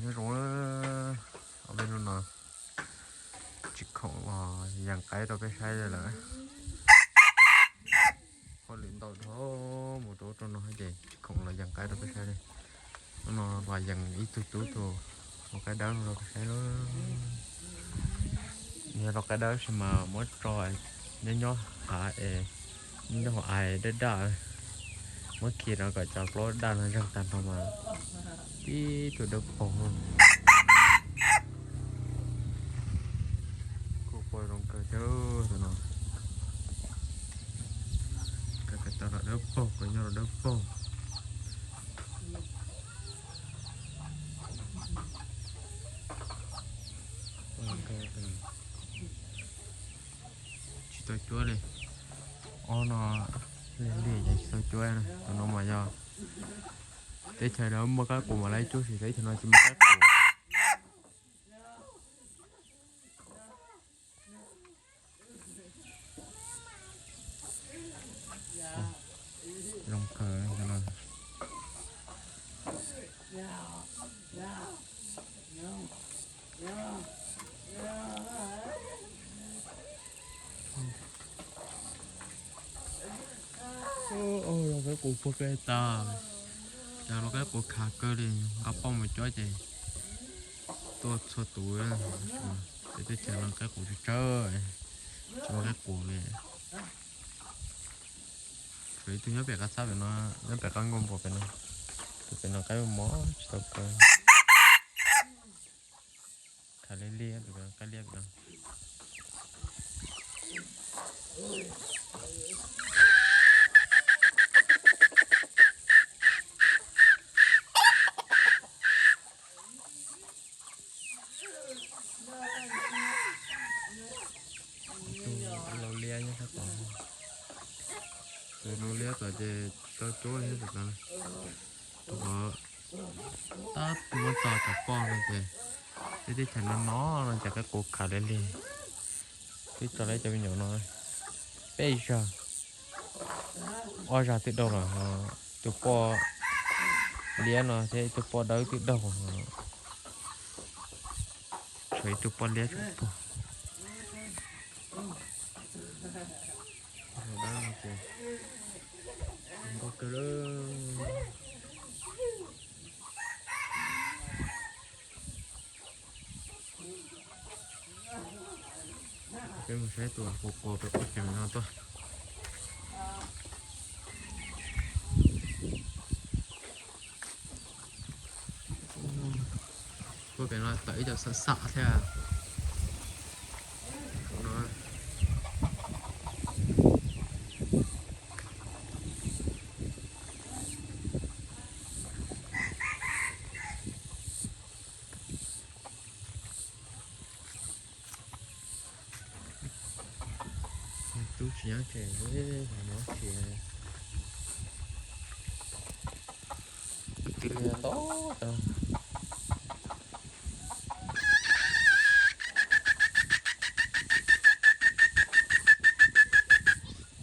Nyob zoo, ob peb hnub no tsis khoom los yees qaib rau peb saib li lawm. Hauj lwm ntau dhau, mus rau ub rau no ces tsis khoom los yees qaib rau peb saib li. Hnub no los yees ib tug tub tus lau qaib dawb no rau peb saib na. Yog lau qaib dawb tab sis mas muab tso nyob nyob hav es, nyob hauv av daj daj, muab khi rau kom cov plaub daj no zeeg tag nrho mas tib tug dawb paug. Kuj pom zoo kawg thiab tus no. Kawg tau los dawb paug, kuv nyob los dawb paug. Tsis tau cuab li. Ob no lig lig ces tsis tau cuab. Tus no mas yog teb chaws lawv muaj qaib qus mas lawv cuab, tsis teb chaws no tsis muaj qaib qus. Zoo kawg no. Lau qaib qus puag pem tas, cov lau qaib qus khav kawg li, nqa poj mus cuab ces tuaj txhua tus. Peb teb chaws no qaib qus tsawg tsawg, tsis muaj qaib qus li. Tshuav ib tug nyob pem qab txhab pem no, nyob pem qab nkuaj npua pem no. Tus pem no qaib mos tsis tau kaw. Khav liab liab, tus pem no qaib liab pem no. Tus lau liab nyob sab tod. Tus lau liab tod ces tsis tau cuab li thiab tus tod. Tus qhov tab muab tso cov poj no ces, peb teb chaws no no no ces qaib qus khav liab li. Twb tso lawv cov me nyuam no peb zag, ob zag twb daug lawm, tus poj liab no thiab tus poj dawb twb daug. Tshuav ib tug poj liab tseem puag. Dawb no ces nkauj kawg li. Peb mus saib tus qus qus pem ub pem no tuaj. Tuaj pem no tawm ib co xam xam thiab. Tub tsis nyob tsev li, nyob tsev. Kwv tij liab ntau.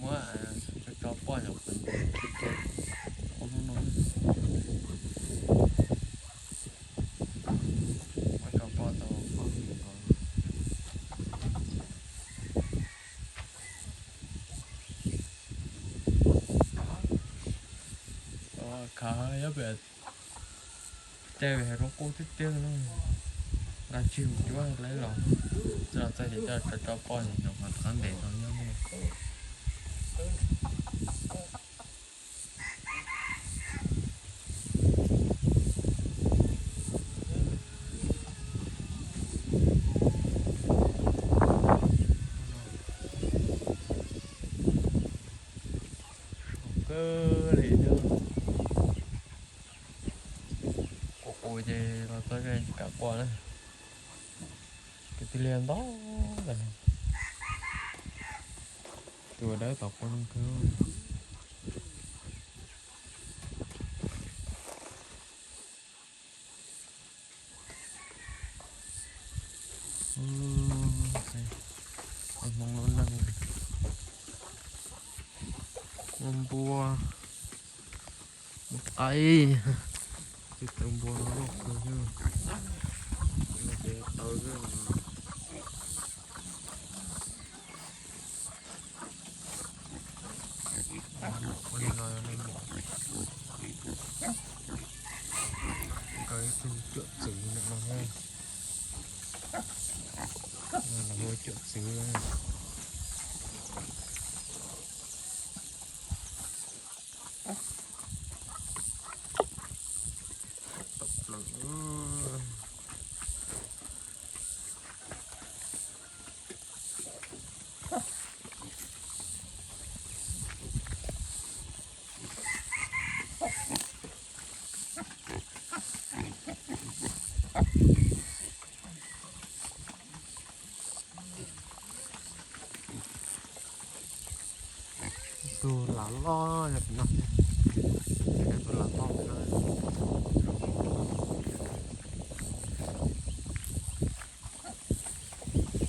Muab tso tso poj nyuam qhuav ntes kiag ub hnub no. Muab tso poj tau poj hwm ko. Khav nyob pem tej hav roob qub tiag tiag no, nqa tsig mus cuab lawm los, txawj los txawj ces coj tso tso poj nyuam qhuav ntes tau nyob. Kawg li thiab. Qus qus ces los txog tsis kam quaj na. Kwv tij liab ntau ntawm no. Tus dawb tod quaj zoo kawg. Hmoob lub neej, ua npua, ua qaib, tib tug npua no loj kawg thiab. Ib tug cuam txwv no, no hu cuam txwv. Tau plaws. Tus lav loj yog tim no thiab.